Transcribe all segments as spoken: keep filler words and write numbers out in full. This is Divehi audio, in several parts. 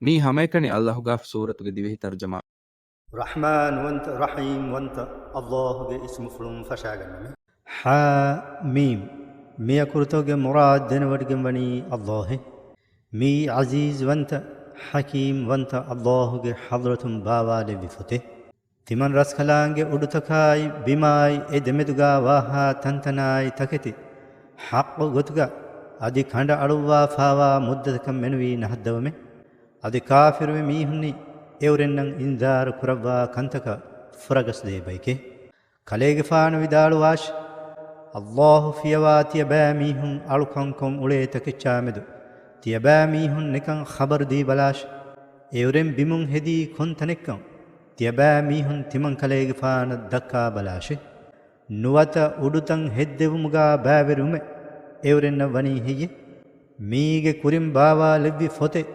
މީ ހަމައެކަނި އައްލާހުގާފު ސޫރަތުގެ ދިވެހި ތަރުޖަމާ. ރަޙްމާންވަންތަ، ރަޙީމްވަންތަ އައްލާހުގެ އިސްމުފުޅުން ފަށާގަންނަމެ. ޙާ މީމް. މިއަކުރުތަކުގެ މުރާދު ދެނެވޮޑިގެންވަނީ އައްލާހެއް. މީ ޢަޒީޒްވަންތަ، ޙަކީމްވަންތަ އައްލާހުގެ ޙަޟްރަތުން ބާވާލެއްވި ފޮތެއް. ތިމަން ރަސްކަލާނގެ އުޑުތަކާއި ބިމާއި އެ ދެމެދުގާ ވާހާ ތަންތަނާއި ތަކެތި ޙައްޤު ގޮތުގަ އަދި ކަނޑައަޅުއްވާފާވާ މުއްދަތަކަށް މެނުވީ ނަހައްދަވަމެ. އަދި ކާފިރުވި މީހުންނީ އެއުރެންނަށް އިންޒާރު ކުރައްވާ ކަންތަކަށް ފުރަގަސްދޭ ބައެކޭ. ކަލޭގެފާނު ވިދާޅުވާށި، އައްލާހު ފިޔަވާ ތިޔަބައިމީހުން އަޅުކަންކޮށް އުޅޭ ތަކެއްޗާމެދު ތިޔަބައިމީހުން ނިކަން ޚަބަރު ދީބަލާށި. އެއުރެން ބިމުން ހެދީ ކޮން ތަނެއްކަން ތިޔަބައިމީހުން ތިމަންކަލޭގެފާނަށް ދައްކާބަލާށި. ނުވަތަ އުޑުތައް ހެއްދެވުމުގާ ބައިވެރިވުމެއް އެއުރެންނަށް ވަނީ ހެއްޔެވެ؟ މީގެ ކުރިން ބާވާލެއްވި ފޮތެއް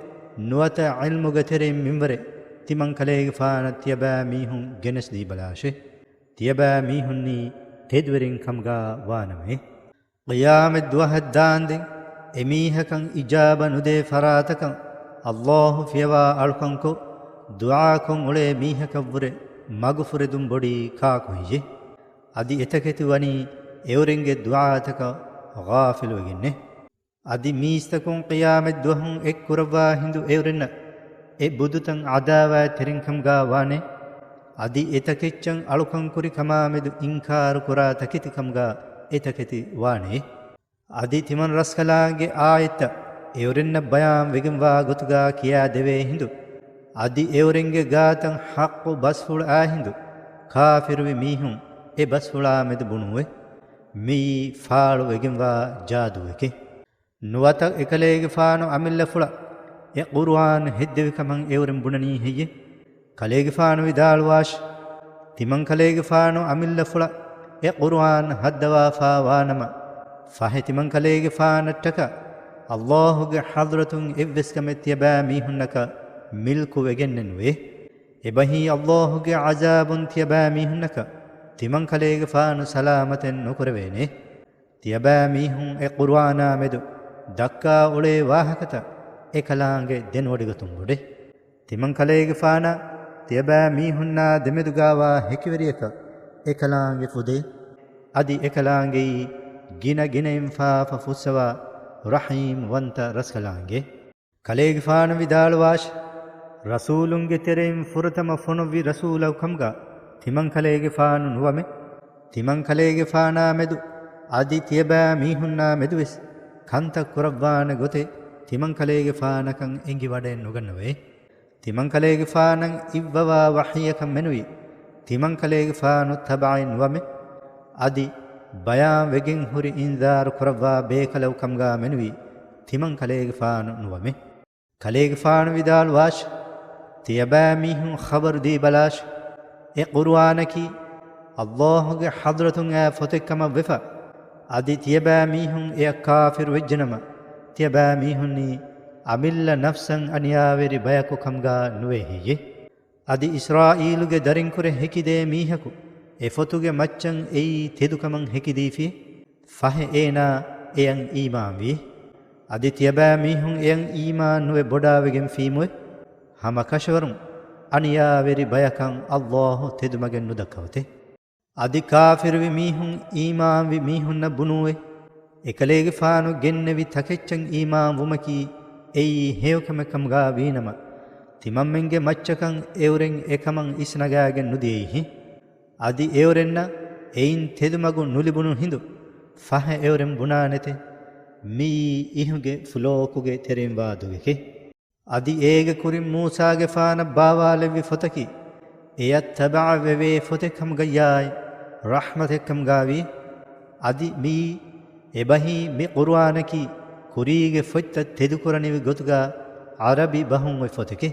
ނުވަތަ ޢިލްމުގެ ތެރެއިން މިންވަރެއް ތިމަންކަލޭގެފާނަށް ތިޔަބައިމީހުން ގެނެސްދީބަލާށޭ. ތިޔަބައިމީހުންނީ ތެދުވެރިން ކަމުގާ ވާނަމޭ. ޤިޔާމަތް ދުވަހަށް ދާންދެން އެމީހަކަށް އިޖާބަ ނުދޭ ފަރާތަކަށް އައްލާހު ފިޔަވާ އަޅުކަންކޮށް، ދުޢާކޮށް އުޅޭ މީހަކަށްވުރެ މަގުފުރެދުން ބޮޑީ ކާކު ހެއްޔެވެ؟ އަދި އެތަކެތި ވަނީ އެއުރެންގެ ދުޢާތަކަށް ޣާފިލުވެގެންނޭ. އަދި މީސްތަކުން ޤިޔާމަތް ދުވަހު އެއްކުރައްވާ ހިނދު އެއުރެންނަށް އެ ބުދުތައް ޢަދާވާތްތެރިން ކަމުގާ ވާނޭ. އަދި އެތަކެއްޗަށް އަޅުކަންކުރި ކަމާމެދު އިންކާރު ކުރާ ތަކެތި ކަމުގާ އެތަކެތި ވާނޭ. އަދި ތިމަން ރަސްކަލާނގެ އާޔަތްތައް އެއުރެންނަށް ބަޔާން ވެގެންވާ ގޮތުގާ ކިޔާ ދެވޭ ހިނދު، އަދި އެއުރެންގެ ގާތަށް ޙައްޤު ބަސްފުޅު އާ ހިނދު، ކާފިރުވި މީހުން އެ ބަސްފުޅާ މެދު ބުނުވޭ. މިއީ ފާޅު ވެގެންވާ ޖާދޫއެކޭ. ނުވަތަ އެކަލޭގެފާނު އަމިއްލަފުޅަށް އެ ޤުރުއާން ހެއްދެވި ކަމަށް އެއުރެން ބުނަނީ ހެއްޔެވެ؟ ކަލޭގެފާނު ވިދާޅުވާށި، ތިމަންކަލޭގެފާނު އަމިއްލަފުޅަށް އެ ޤުރުއާން ހައްދަވާފާ ވާނަމަ، ފަހެ ތިމަންކަލޭގެފާނަށްޓަކާ އައްލާހުގެ ޙަޟްރަތުން އެއްވެސް ކަމެއް ތިޔަބައިމީހުންނަކަށް މިލްކުވެގެންނެއް ނުވޭ. އެބަހީ އައްލާހުގެ ޢަޒާބުން ތިޔަބައިމީހުންނަކަށް ތިމަންކަލޭގެފާނު ސަލާމަތެއް ނުކުރެވޭނެ. ތިޔަބައިމީހުން އެ ޤުރުއާނާ މެދު ދައްކާ އުޅޭ ވާހަކަތައް އެކަލާނގެ ދެނެވޮޑިގަތުން ބޮޑޭ. ތިމަންކަލޭގެފާނާ ތިޔަބައިމީހުންނާ ދެމެދުގާވާ ހެކިވެރިޔަކަށް އެކަލާނގެ ފުދޭ. އަދި އެކަލާނގެއީ ގިނަ ގިނައިން ފާފަ ފުއްސަވާ ރަޙީމް ވަންތަ ރަސްކަލާނގެ. ކަލޭގެފާނު ވިދާޅުވާށި، ރަސޫލުންގެ ތެރެއިން ފުރަތަމަ ފޮނުއްވި ރަސޫލަކު ކަމުގާ ތިމަންކަލޭގެފާނު ނުވަމެ. ތިމަންކަލޭގެފާނާ މެދު އަދި ތިޔަބައިމީހުންނާ މެދުވެސް ކަންތައް ކުރައްވާނެ ގޮތެއް ތިމަންކަލޭގެފާނަކަށް އެނގިވަޑައެއް ނުގަންނަވައޭ. ތިމަންކަލޭގެފާނަށް އިއްވަވާ ވަޙީއަކަށް މެނުވީ ތިމަންކަލޭގެފާނު ތަބަޢީ ނުވަމެ. އަދި ބަޔާން ވެގެން ހުރި އިންޒާރު ކުރައްވާ ބޭކަލަކު ކަމުގާ މެނުވީ ތިމަންކަލޭގެފާނު ނުވަމެ. ކަލޭގެފާނު ވިދާޅުވާށި، ތިޔަބައިމީހުން ޚަބަރު ދީބަލާށި، އެ ޤުރުއާނަކީ އައްލާހުގެ ޙަޟްރަތުން އާ ފޮތެއް ކަމަށް ވެފަ، އަދި ތިޔަބައިމީހުން އެއަށް ކާފިރު ވެއްޖެނަމަ، ތިޔަބައިމީހުންނީ އަމިއްލަ ނަފްސަށް އަނިޔާވެރި ބަޔަކު ކަމުގާ ނުވޭ ހެއްޔެވެ؟ އަދި އިސްރާއީލުގެ ދަރިންކުރެ ހެކިދޭ މީހަކު އެ ފޮތުގެ މައްޗަށް އެއީ ތެދުކަމަށް ހެކިދީފި، ފަހެ އޭނާ އެއަށް އީމާންވި. އަދި ތިޔަބައިމީހުން އެއަށް އީމާން ނުވެ ބޮޑާވެގެން ފީމުވެ. ހަމަ ކަށަވަރުން އަނިޔާވެރި ބަޔަކަށް އައްލާހު ތެދުމަގެއް ނުދައްކަވަތެ. އަދި ކާފިރުވި މީހުން އީމާންވި މީހުންނަށް ބުނޫއެ، އެކަލޭގެފާނު ގެންނެވި ތަކެއްޗަށް އީމާން ވުމަކީ އެއީ ހެޔޮކަމެއް ކަމުގާ ވީނަމަ، ތިމަންމެންގެ މައްޗަކަށް އެއުރެން އެކަމަށް އިސްނަގާގެން ނުދިޔައީހެން. އަދި އެއުރެންނަށް އެއިން ތެދުމަގު ނުލިބުނު ހިނދު، ފަހެ އެއުރެން ބުނާނެތެ، މިއީ އިހުގެ ފުލޯކުގެ ތެރެއިންވާ ދޮގެކޭ. އަދި އޭގެ ކުރިން މޫސާގެފާނަށް ބާވާލެއްވި ފޮތަކީ، އެޔަށް ތަބަޢަވެވޭ ފޮތެއްކަމުގައްޔާއި، ރަޙްމަތެއްކަމުގާވި. އަދި މިއީ، އެބަހީ މި ޤުރުއާނަކީ، ކުރީގެ ފޮތްތައް ތެދުކުރަނިވި ގޮތުގާ ޢަރަބި ބަހުން އޮތް ފޮތެކޭ.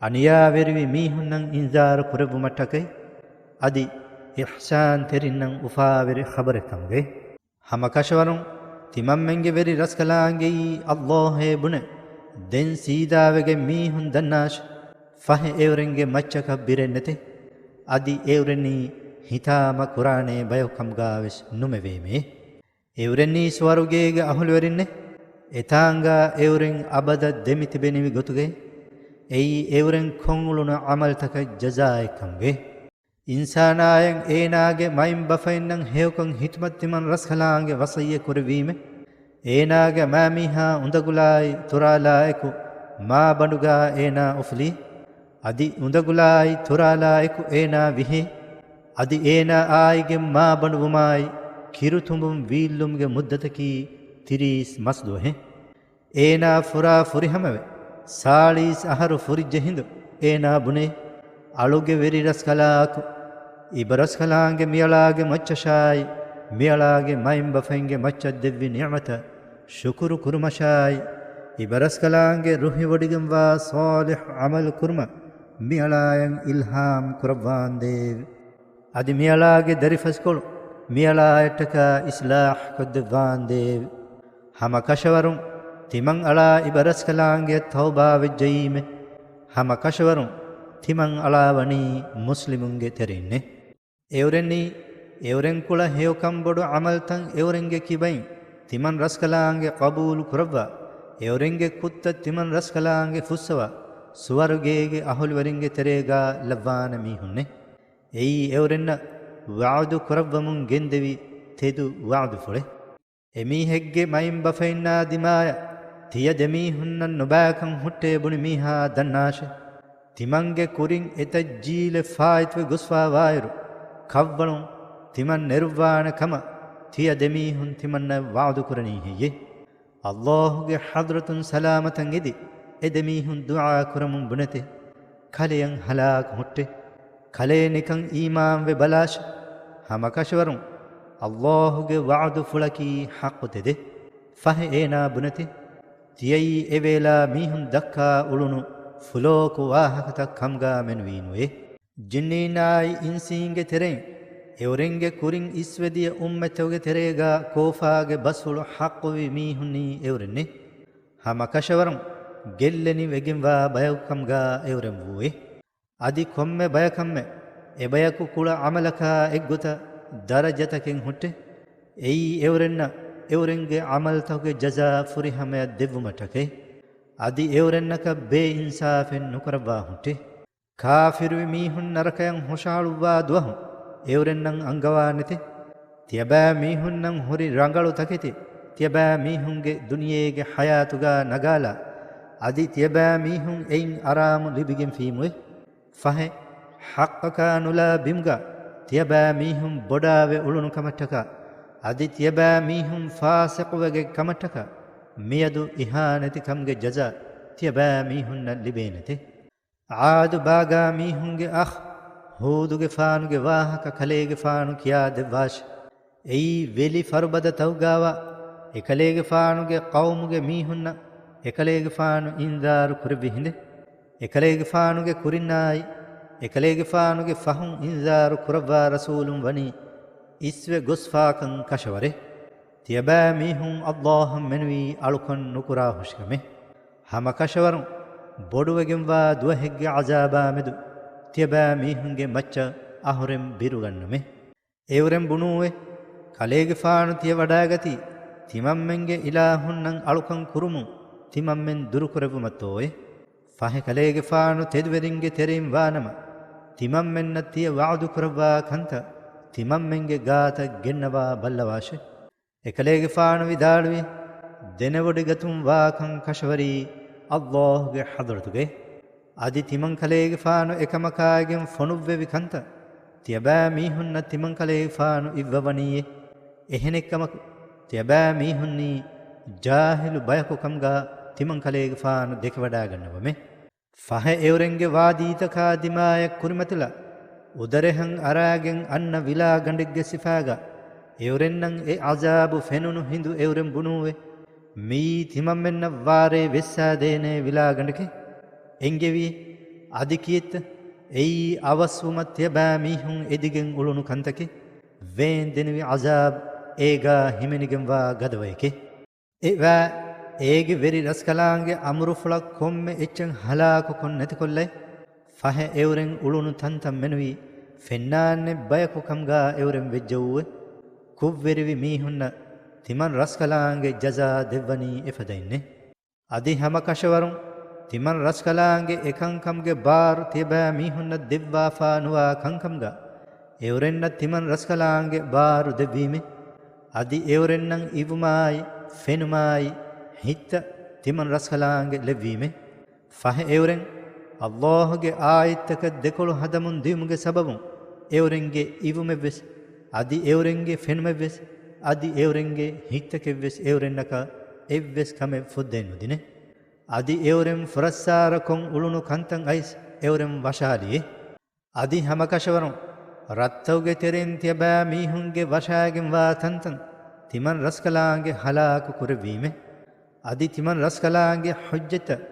އަނިޔާވެރިވި މީހުންނަށް އިންޒާރު ކުރެއްވުމަށްޓަކައި، އަދި އިޙްސާންތެރިންނަށް އުފާވެރި ޚަބަރެއް ކަމުގައި. ހަމަ ކަށަވަރުން ތިމަންމެންގެ ވެރި ރަސްކަލާނގެއީ އައްލާހޭ ބުނެ، ދެން ސީދާވެގެން މީހުން ދަންނާށި، ފަހެ އެއުރެންގެ މައްޗަކަށް ބިރެއް ނެތޭ. އަދި އެއުރެންނީ ހިތާމަ ކުރާނޭ ބަޔަކު ކަމުގާވެސް ނުމެވޭމޭ. އެއުރެންނީ ސުވަރުގޭގެ އަހުލުވެރިންނޭ. އެތާނގާ އެއުރެން އަބަދަށް ދެމިތިބެނިވި ގޮތުގައި. އެއީ އެއުރެން ކޮށްއުޅުނު ޢަމަލުތަކަށް ޖަޒާއެއްކަމުގައި. އިންސާނާއަށް އޭނާގެ މައިންބަފައިންނަށް ހެޔޮކޮށް ހިދުމަތް ތިމަން ރަސްކަލާނގެ ވަޞިއްޔަތް ކުރެއްވީމެ، އޭނާގެ މާމީހާ އުނދަގުލާއި ތުރާލާއެކު މާބަނޑުގާ އޭނާ އުފުލީ، އަދި އުނދަގުލާއި ތުރާލާއެކު އޭނާ ވިހޭ، އަދި އޭނާ އާއިގެން މާބަނޑުވުމާއި ކިރުތުނބުން ވީއްލުމުގެ މުއްދަތަކީ ތިރީސް މަސްދުވަހެއް. އޭނާ ފުރާ ފުރިހަމަވެ، ސާޅީސް އަހަރު ފުރިއްޖެ ހިނދު އޭނާ ބުނޭ، އަޅުގެ ވެރި ރަސްކަލާއަކު، އިބަރަސްކަލާނގެ މިއަޅާގެ މައްޗަށާއި، މިއަޅާގެ މައިންބަފައިންގެ މައްޗަށް ދެއްވި ނިޢުމަތަށް ޝުކުރު ކުރުމަށާއި، އިބަރަސްކަލާނގެ ރުހިވޮޑިގެންވާ ޞާލިޙު ޢަމަލު ކުރުމަށް މިއަޅާޔަށް އިލްހާމް ކުރައްވާނދޭވެ. އަދި މިއަޅާގެ ދަރިފަސްކޮޅު މިއަޅާޔަށްޓަކާ އިޞްލާޙް ކޮށްދެއްވާނދޭވެ. ހަމަ ކަށަވަރުން ތިމަން އަޅާ އިބަރަސްކަލާނގެއަށް ތައުބާވެއްޖައީމެ، ހަމަ ކަށަވަރުން ތިމަން އަޅާ ވަނީ މުސްލިމުންގެ ތެރެއިންނޭ. އެއުރެންނީ، އެއުރެންކުޅަ ހެޔޮކަންބޮޑު ޢަމަލްތައް އެއުރެންގެ ކިބައިން ތިމަން ރަސްކަލާނގެ ޤަބޫލު ކުރައްވާ، އެއުރެންގެ ކުށްތައް ތިމަން ރަސްކަލާނގެ ފުއްސަވާ، ސުވަރުގޭގެ އަހުލުވެރިންގެ ތެރޭގާ ލައްވާނެ މީހުންނޭ. އެއީ އެއުރެންނަށް ވަޢުދު ކުރައްވަމުން ގެންދެވި ތެދު ވަޢުދުފުޅެއް. އެމީހެއްގެ މައިންބަފައިންނާ ދިމާޔަށް ތިޔަ ދެމީހުންނަށް ނުބައިކަން ހުއްޓޭ ބުނި މީހާ ދަންނާށޭ. ތިމަންގެ ކުރިން އެތައް ޖީލެއް ފާއިތުވެ ގޮސްފާވާއިރު، ކަށްވަޅުން ތިމަން ނެރުއްވާނެ ކަމަށް ތިޔަ ދެމީހުން ތިމަންނަށް ވަޢުދު ކުރަނީ ހެއްޔޭ؟ ﷲ ގެ ޙަޟްރަތުން ސަލާމަތަށް އެދި، އެ ދެމީހުން ދުޢާ ކުރަމުން ބުނެތެ، ކަލެއަށް ހަލާކު ހުއްޓޭ. ކަލޭ ނިކަން އީމާންވެ ބަލާށި. ހަމަކަށަވަރުން ﷲ ގެ ވަޢުދުފުޅަކީ ޙައްޤު ތެދެއް. ފަހެ އޭނާ ބުނެތި، ތިޔައީ އެވޭލާ މީހުން ދައްކާ އުޅުނު ފުލޯކު ވާހަކަތައް ކަމުގާ މެނުވީނުވޭ. ޖިންނީންނާއި އިންސީންގެ ތެރެއިން އެއުރެންގެ ކުރިން އިސްވެދިޔަ އުއްމަތްތަކުގެ ތެރޭގާ ކޯފާގެ ބަސްފުޅު ޙައްޤުވި މީހުންނީ އެއުރެންނޭ. ހަމަކަށަވަރުން ގެއްލެނިވެގެންވާ ބަޔަކު ކަމުގާ އެއުރެން ވޫއޭ. އަދި ކޮންމެ ބަޔަކަށްމެ އެބަޔަކު ކުޅަ ޢަމަލަކާ އެއްގޮތަށް ދަރަޖަތަކެއް ހުއްޓޭ. އެއީ އެއުރެންނަށް އެއުރެންގެ ޢަމަލުތަކުގެ ޖަޒާ ފުރިހަމަޔަށް ދެއްވުމަށްޓަކައި. އަދި އެއުރެންނަކަށް ބޭއިންސާފެއް ނުކުރައްވާ ހުއްޓޭ. ކާފިރުވި މީހުން ނަރަކަޔަށް ހުށަހަޅުއްވާ ދުވަހު އެއުރެންނަށް އަންގަވާނެތެ. ތިޔަބައިމީހުންނަށް ހުރި ރަނގަޅު ތަކެތި ތިޔަބައިމީހުންގެ ދުނިޔޭގެ ޙަޔާތުގާ ނަގާލާ، އަދި ތިޔަބައިމީހުން އެއިން އަރާމު ލިބިގެންފީމުއޭ. ފަހެ، ޙައްޤަކާ ނުލާ ބިމުގަ ތިޔަބައިމީހުން ބޮޑާވެ އުޅުނު ކަމަށްޓަކާ، އަދި ތިޔަބައިމީހުން ފާސިޤުވެގެން ކަމަށްޓަކާ، މިއަދު އިހާނެތިކަމުގެ ޖަޒާ ތިޔަބައިމީހުންނަށް ލިބޭނެތެ. ޢާދު ބާގާ މީހުންގެ އަޚް ހޫދުގެފާނުގެ ވާހަކަ ކަލޭގެފާނު ކިޔާ ދެއްވާށި. އެއީ ވެލި ފަރުބަދަ ތަކުގާވާ އެކަލޭގެފާނުގެ ޤައުމުގެ މީހުންނަށް އެކަލޭގެފާނު އިންޒާރު ކުރެއްވި ހިނދެއް. އެކަލޭގެފާނުގެ ކުރިންނާއި، އެކަލޭގެފާނުގެ ފަހުން އިންޒާރު ކުރައްވާ ރަސޫލުން ވަނީ އިސްވެ ގޮސްފާކަން ކަށަވަރޭ. ތިޔަބައިމީހުން ﷲ އަށް މެނުވީ އަޅުކަން ނުކުރާ ހުށިކަމެއް. ހަމަ ކަށަވަރުން ބޮޑުވެގެންވާ ދުވަހެއްގެ ޢަޒާބާމެދު ތިޔަބައިމީހުންގެ މައްޗަށް އަހުރެން ބިރުގަންނަމޭ. އެއުރެން ބުނޫއޭ، ކަލޭގެފާނު ތިޔަ ވަޑާގަތީ، ތިމަންމެންގެ އިލާހުންނަށް އަޅުކަން ކުރުމުން ތިމަންމެން ދުރުކުރެއްވުމަށްތޯއޭ؟ ފަހެ ކަލޭގެފާނު ތެދުވެރިންގެ ތެރެއިން ވާނަމަ، ތިމަންމެންނަށް ތިޔަ ވަޢުދު ކުރައްވާ ކަންތައް ތިމަންމެންގެ ގާތަށް ގެންނަވާ ބައްލަވާށޭ. އެކަލޭގެފާނު ވިދާޅުވި، ދެނެވޮޑިގަތުން ވާކަން ކަށަވަރީ ﷲ ގެ ޙަޟްރަތުގައި. އަދި ތިމަން ކަލޭގެފާނު އެކަމަކާއިގެން ފޮނުއްވެވި ކަންތައް ތިޔަބައިމީހުންނަށް ތިމަން ކަލޭގެފާނު އިއްވަވަނީއޭ. އެހެނެއްކަމަކު، ތިޔަބައިމީހުންނީ ޖާހިލު ބަޔަކު ކަމުގާ ތިމަން ކަލޭގެފާނު ދެކެވަޑާގަންނަވަމޭ. ފަހެ އެއުރެންގެ ވާދީތަކާ ދިމާޔަށް ކުރިމަތިލާ، އުދަރެހަށް އަރާގެން އަންނަ ވިލާގަނޑެއްގެ ސިފާގަ އެއުރެންނަށް އެ ޢަޒާބު ފެނުނު ހިނދު އެއުރެން ބުނޫއެ، މިއީ ތިމަންމެންނަށް ވާރޭ ވެއްސާދޭނޭ ވިލާގަނޑެކޭ. އެންގެވި، އަދި ކިއެއްތަ؟ އެއީ އަވަސްވުމަށް ތިޔަބައިމީހުން އެދިގެން އުޅުނު ކަންތަކެއް. ވޭން ދެނިވި ޢަޒާބު އޭގާ ހިމެނިގެންވާ ގަދަވަޔެކޭ. އެވާ އޭގެ ވެރި ރަސްކަލާނގެ އަމުރުފުޅަށް ކޮންމެ އެއްޗެއް ހަލާކުކޮށް ނެތިކޮށްލައި، ފަހެ އެއުރެން އުޅުނު ތަންތަން މެނުވީ ފެންނާންނެއް ބަޔަކު ކަމުގާ އެއުރެން ވެއްޖައޫއެ. ކުށްވެރިވި މީހުންނަށް ތިމަން ރަސްކަލާނގެ ޖަޒާ ދެއްވަނީ އެފަދައިންނޭ. އަދި ހަމަ ކަށަވަރުން ތިމަން ރަސްކަލާނގެ އެކަންކަމުގެ ބާރު ތިޔަބައިމީހުންނަށް ދެއްވާފާ ނުވާ ކަންކަމުގަ، އެއުރެންނަށް ތިމަން ރަސްކަލާނގެ ބާރު ދެއްވީމެ. އަދި އެއުރެންނަށް އިވުމާއި، ފެނުމާއި، ހިތްތައް ތިމަން ރަސްކަލާނގެ ލެއްވީމެ. ފަހެ އެއުރެން، އައްލާހުގެ އާޔަތްތަކަށް ދެކޮޅު ހަދަމުން ދިޔުމުގެ ސަބަބުން، އެއުރެންގެ އިވުމެއްވެސް، އަދި އެއުރެންގެ ފެނުމެއްވެސް، އަދި އެއުރެންގެ ހިތްތަކެއްވެސް އެއުރެންނަކަށް އެއްވެސް ކަމެއް ފުއްދައެއް ނުދިނެ. އަދި އެއުރެން ފުރައްސާރަކޮށް އުޅުނު ކަންތައް އައިސް އެއުރެން ވަށާލިއެ. އަދި ހަމަކަށަވަރުން ރަށްތަކުގެ ތެރެއިން ތިޔަބައިމީހުންގެ ވަށާގެންވާ ތަންތަން ތިމަން ރަސްކަލާނގެ ހަލާކު ކުރެއްވީމެ. އަދި ތިމަން ރަސްކަލާނގެ ޙުއްޖަތްތައް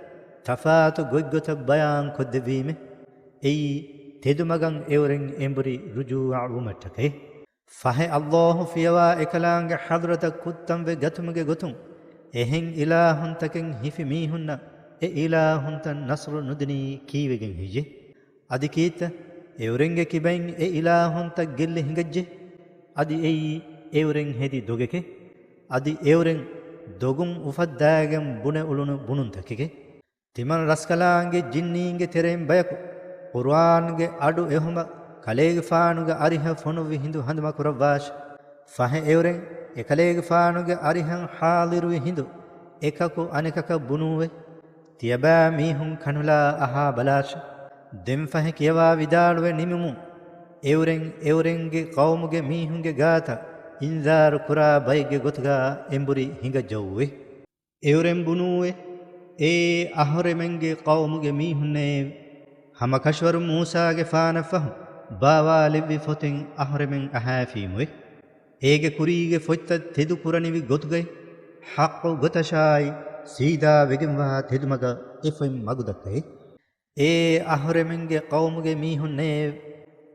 ތަފާތު ގޮތްގޮތަށް ބަޔާން ކޮށްދެއްވީމެ. އެއީ ތެދުމަގަށް އެއުރެން އެނބުރި ރުޖޫޢަ ވުމަށްޓަކައި. ފަހެ އައްލާހު ފިޔަވާ އެކަލާނގެ ޙަޟްރަތަށް ކުއްތަންވެ ގަތުމުގެ ގޮތުން، އެހެން އިލާހުންތަކެއް ހިފި މީހުންނަށް އެ އިލާހުންތައް ނަޞްރު ނުދިނީ ކީވެގެން ހެއްޔެ؟ އަދި ކީއްތަ؟ އެއުރެންގެ ކިބައިން އެ އިލާހުންތައް ގެއްލި ހިނގައްޖެ؟ އަދި އެއީ އެއުރެން ހެދި ދޮގެކެ؟ އަދި އެއުރެން ދޮގުން އުފައްދާގެން ބުނެ އުޅުނު ބުނުންތަކެކެ؟ ތިމަން ރަސްކަލާނގެ ޖިންނީންގެ ތެރެއިން ބަޔަކު ޤުރުއާންގެ އަޑު އެހުމަށް ކަލޭގެފާނުގެ އަރިހަށް ފޮނުއްވި ހިނދު ހަނދުމަކުރައްވާށި. ފަހެ އެއުރެން އެކަލޭގެފާނުގެ އަރިހަށް ޙާޟިރުވި ހިނދު އެކަކު އަނެކަކަށް ބުނޫއެ. ތިޔަބައިމީހުން ކަނުލާ އަހާ ބަލާށި. ދެން ފަހެ ކިޔަވާ ވިދާޅުވެ ނިމުމުން، އެއުރެން އެއުރެންގެ ޤައުމުގެ މީހުންގެ ގާތަށް އިންޒާރު ކުރާ ބައެއްގެ ގޮތުގަ އެނބުރި ހިނގައްޖައޫއެ. އެއުރެން ބުނޫއެ، އޭ އަހުރެމެންގެ ޤައުމުގެ މީހުންނޭ! ހަމަކަށަވަރުން މޫސާގެފާނަށްފަހު ބާވާލެއްވި ފޮތެއް އަހުރެމެން އަހައިފީމުއެ. އޭގެ ކުރީގެ ފޮތްތައް ތެދު ކުރަނިވި ގޮތުގައި، ޙައްޤު ގޮތަށާއި، ސީދާ ވެގެންވާ ތެދުމަގަށް އެފޮތް މަގުދައްކައެ. އޭ އަހުރެމެންގެ ޤައުމުގެ މީހުންނޭ!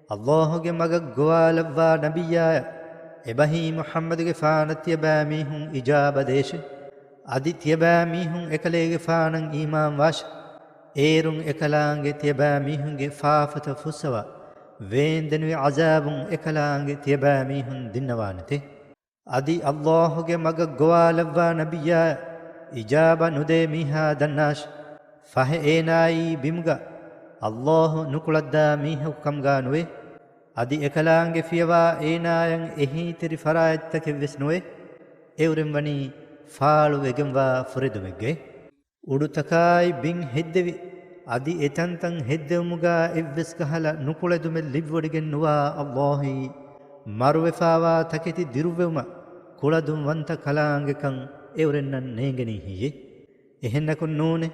އައްލާހުގެ މަގަށް ގޮވާލައްވާ ނަބިއްޔާޔަށް އެބަހީ މުޙައްމަދުގެފާނަށް ތިޔަބައިމީހުން އިޖާބަ ދޭށެ. އަދި ތިޔަބައިމީހުން އެކަލޭގެފާނަށް އީމާންވާށެ. އޭރުން އެކަލާނގެ ތިޔަބައިމީހުންގެ ފާފަތައް ފުއްސަވާ، ވޭންދެނިވި ޢަޒާބުން އެކަލާނގެ ތިޔަބައިމީހުން ދިންނަވާނެތެ. އަދި އައްލާހުގެ މަގަށް ގޮވާލައްވާ ނަބިއްޔާ އިޖާބަ ނުދޭ މީހާ ދަންނާށި. ފަހެ އޭނާއީ ބިމުގަ އައްލާހު ނުކުޅައްދާ މީހަކު ކަމުގަ ނުވޭ. އަދި އެކަލާނގެ ފިޔަވާ އޭނާޔަށް އެހީތެރި ފަރާތްތަކެއްވެސް ނުވޭ. އެއުރެން ވަނީ ފާޅުވެގެންވާ ފުރެދުމެއްގައި. އުޑުތަކާއި ބިން ހެއްދެވި، އަދި އެތަންތަން ހެއްދެވުމުގަ އެއްވެސް ކަހަލަ ނުކުޅެދުމެއް ލިބިވޮޑިގެން ނުވާ އައްލާހީ، މަރުވެފާވާ ތަކެތި ދިރުއްވެވުމަށް ކުޅަދުންވަންތަ ކަލާނގެކަން އެއުރެންނަށް ނޭނގެނީ ހެއްޔެ؟ އެހެންނަކުން ނޫނޭ.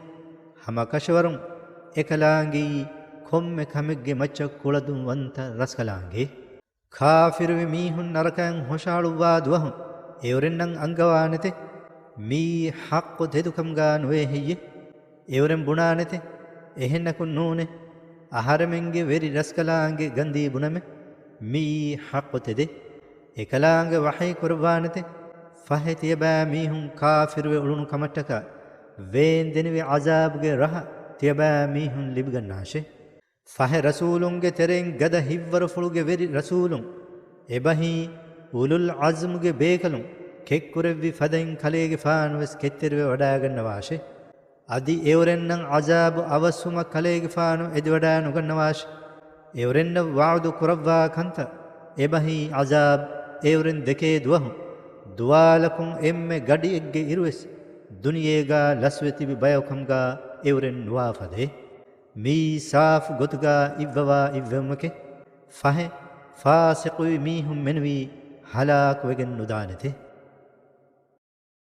ހަމަކަށަވަރުން އެކަލާނގެއީ ކޮންމެ ކަމެއްގެ މައްޗަށް ކުޅަދުންވަންތަ ރަސްކަލާނގެ. ކާފިރުވި މީހުން ނަރަކައިން ހުށަހަޅުއްވާ ދުވަހު އެއުރެންނަށް އަންގަވާނެތެ، މިއީ ޙައްޤު ތެދުކަމުގަ ނުވޭ ހެއްޔެ؟ އެއުރެން ބުނާނެތެ، އެހެންނަކުން ނޫނޭ. އަހަރެމެންގެ ވެރި ރަސްކަލާނގެ ގަންދީ ބުނަމެ، މިއީ ޙައްޤު ތެދެއް. އެކަލާނގެ ވަޙީ ކުރައްވާނެތެ، ފަހެ ތިޔަބައިމީހުން ކާފިރުވެ އުޅުނު ކަމަށްޓަކާ، ވޭންދެނިވި ޢަޒާބުގެ ރަހަ ތިޔަބައިމީހުން ލިބިގަންނާށޭ. ފަހެ ރަސޫލުންގެ ތެރެއިން ގަދަ ހިތްވަރުފުޅުގެ ވެރި ރަސޫލުން، އެބަހީ އުލުލް ޢަޒްމުގެ ބޭކަލުން ކެތްކުރެއްވި ފަދައިން ކަލޭގެފާނުވެސް ކެތްތެރިވެ ވަޑައިގަންނަވާށޭ. އަދި އެއުރެންނަށް ޢަޒާބު އަވަސްވުމަށް ކަލޭގެފާނު އެދިވަޑައި ނުގަންނަވާށި. އެއުރެންނަށް ވަޢުދު ކުރައްވާ ކަންތައް، އެބަހީ ޢަޒާބް އެއުރެން ދެކޭ ދުވަހު، ދުވާލަކުން އެންމެ ގަޑިއެއްގެ އިރުވެސް ދުނިޔޭގާ ލަސްވެ ތިބި ބަޔަކު ކަމުގާ އެއުރެން ނުވާ ފަދައެއް. މިއީ ސާފު ގޮތުގާ އިއްވަވާ އިއްވެވުމެކޭ. ފަހެ، ފާސިޤުވި މީހުން މެނުވީ ހަލާކުވެގެން ނުދާނެތެ.